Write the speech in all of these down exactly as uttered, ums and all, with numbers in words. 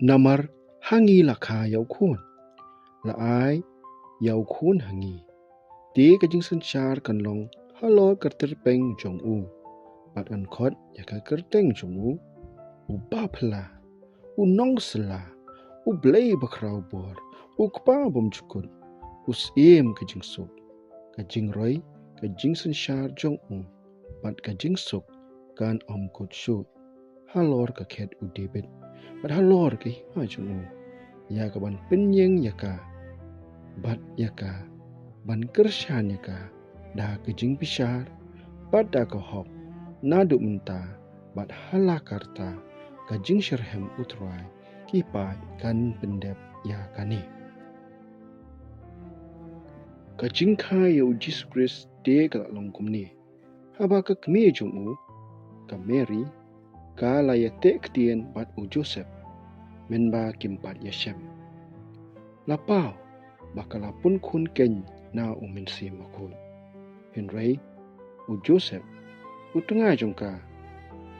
Namar ha ngi la kha ïa u Khun, la ai ïa u Khun ha ngi. Te ka jingsynshar kan long halor ka tyrpeng jong u, bad yn khot ïa ka kyrteng jong u, u Baphylla, u Nongsylla, u Blei Bakhraw Bor, u Kpa Bymjukut, u Syiem ka jingsuk. Ka jingroi ka jingsynshar jong u, bad ka jingsuk kan ym kut shuh halor ka khet u David, bad halor ka hima jong u, ïa ka ban pynïeng ïa ka, bad ïa ka ban kyrshan ïa ka da ka jingbishar bad da ka hok, naduh mynta bad ha la karta ka jingshitrhem u Trai, ki paid kan pyndep ïa kane. Ka jingkha ïa u Jisu Khrist te ka la long kumne: haba ka kmie jong u, ka Mary, ka la ïateh ktien bad u Joseph, mynba kim pat ïashem, la paw ba ka la pun khun keiñ na u Mynsiem Bakhuid. Hynrei u Joseph, u tnga jong ka,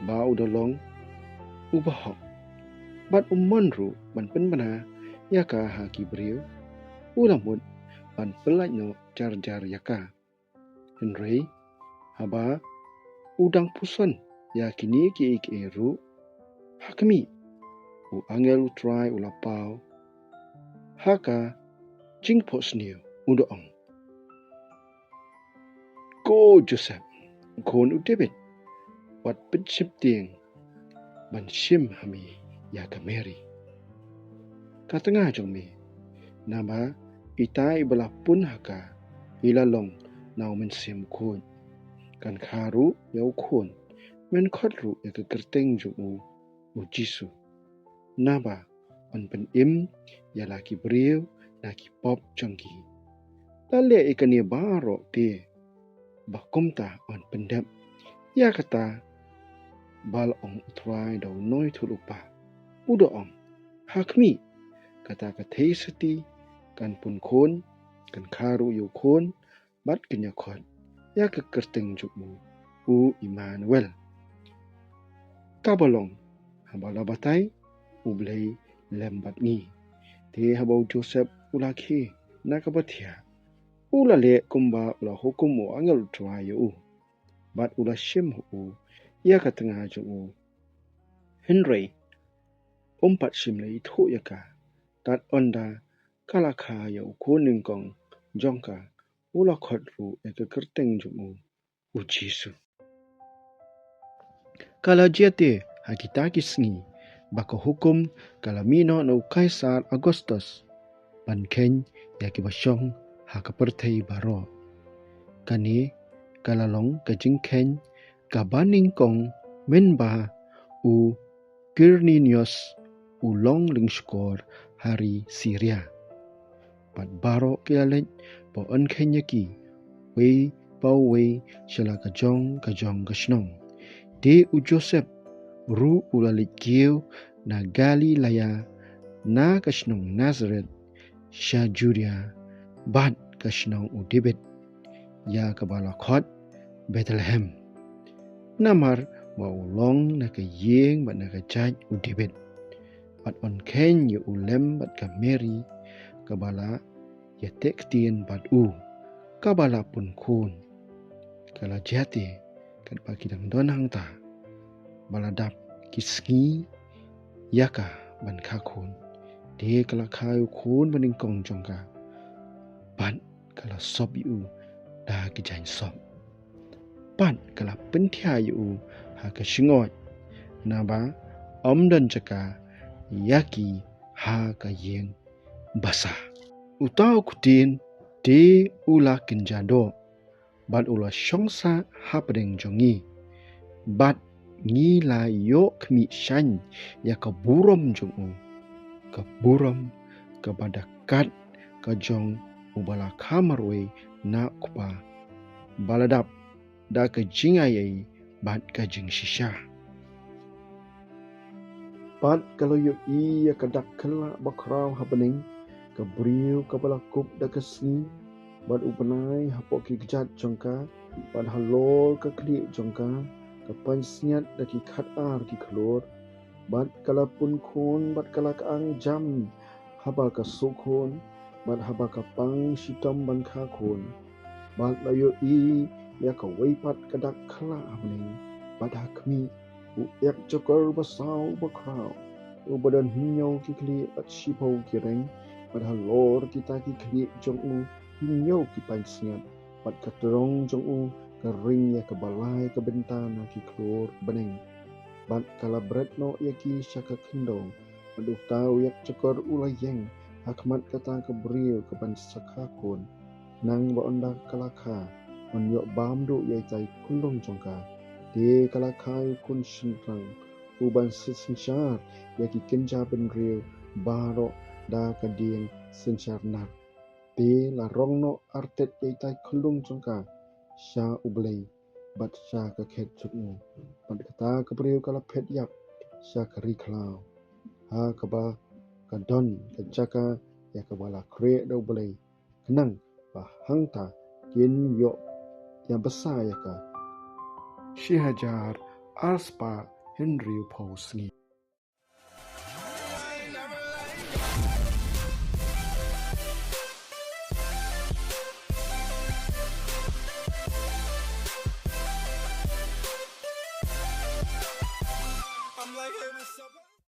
ba u da long u bahok, bad u mon ruh ban pynbna ïa ka ha ki briew, u la mut ban pyllait noh jar jar ïa ka. Hynrei haba u dang puson ïa kine kiei kiei ruh, ha khmih, u angel u Trai u la paw ha ka jingphohsniew, u da ong: Ko Joseph, u khun u David, wat pynsheptieng ban shim ha me ïa ka Mary, ka tnga jong me, naba ita iba la pun ha ka i la long na u Mynsiem Bakhuid. Kan kha ruh ïa u khun, men khot ruh ïa ka kyrteng jong u, u Jisu, naba yn pynim ïa la ki briew na ki pop jong ki. La leh ïa kane baroh te ba kumta yn pyndep ïa kata ba la ong u Trai da u nongïathuhlypa, u da ong: Ha khmih, kata ka theisotti kan pun khun, kan kha ruh ïa u khun, bad kin ïakhot ïa ka kyrteng jong u, u Immanuel, kaba long, haba la batai, U Blei lem bad ngi. Te haba u Joseph u la khie na kaba thiah, u la leh kumba u la hukum u angel u Trai ïa u, bad u la shim ha u ïa ka tnga jong u. Hynrei um pat shym la ithuh ïa ka, tad ynda ka la kha ïa u khun nyngkong jong ka, u la khot ruh ïa ka kyrteng jong u, u Jisu. Ka la jia te ha kita ki sngi ba ka hukum ka la mih noh na u Kaisar Augustus ban kheiñ ïa kiba shong ha ka pyrthei baroh. Kane ka la long ka jingkheiñ kaba nyngkong mynba u Quirinius u long lyngshkor ha ri Syria. Bad baroh ki la leit ba yn kheiñ ïa ki, uwei pa uwei sha la ka jong ka jong ka shnong. Te u Joseph ruh u la leit kiew na Galilaia, na ka shnong Nazareth, sha Judia, bad ka shnong u David, ïa kaba la khot Bethlehem, namar ba u long na ka ïing bad na ka jait u David, bad yn kheiñ ïa u lem bad ka Mary, kaba la ïateh ktien bad u, kaba la pun khun. Ka la jia te, katba ki dang don hangta, ba la dap ki sngi ïa ka ban kha khun. Te ka la kha ïa u khun ba nyngkong jong ka, bad ka la sop ïa u da ki jaiñ sop, bad ka la pynthiah ïa u ha ka shyngoid, naba ym don jaka ïa ki ha ka ïing basa. Uta u ktien te u la kynja doh, bad u la shong sah hapdeng jong ngi, bad ngi la ïoh khmih shaiñ ïa ka burom jong u, ka burom kaba da kat ka jong uba la kha marwei na u Kpa, ba la dap da ka jingai ei bad ka jingshisha. Bad ka la ïohi ïa ka dak khlad bakhraw ha bneng, ka briew kaba la kup da ka sngi, bad u bnai hapoh ki kjat jong ka, bad halor ka khlieh jong ka, ka pansngiat da ki khat ar ki khlur. Bad ka la pun khun, bad ka la kang jam haba ka suh khun, bad haba ka pang shitom ban kha khun. Bad la ïohi ïa kawei pat ka dak khla ha bneng, bad ha khmih, u ïakjakor basaw bakhraw, uba don hynñiew ki khlieh bad shiphew ki reng, bad halor kita ki khlieh jong u hynñiew ki pansngiat, bad ka tyrong jong u ka ring ïa kaba lai ka bynta na ki khlur bneng. Bad ka la bret noh ïa ki sha ka khyndew, bad uta u ïakjakor u la ïeng ha khmat kata ka briew kaban sa kha khun. Nangba ynda ka la kha, yn ïoh bam duh ïa itai khunlung jong ka. Te ka la kha ïa u khun shynrang, uban sa synshar ïa ki kynja bynriew baroh da ka dieng synshar nar. Te la rong noh artet ïa itai khunlung jong ka sha U Blei bad sha ka khet jong u. Bad kata ka briew ka la phet ïap sha ka ri khlaw, ha kaba ka don ka jaka ïa kaba la khreh da U Blei, khnang ba hangta kin ïoh ïa bsa ïa ka. Shi hajar arspah hynriewphew sngi.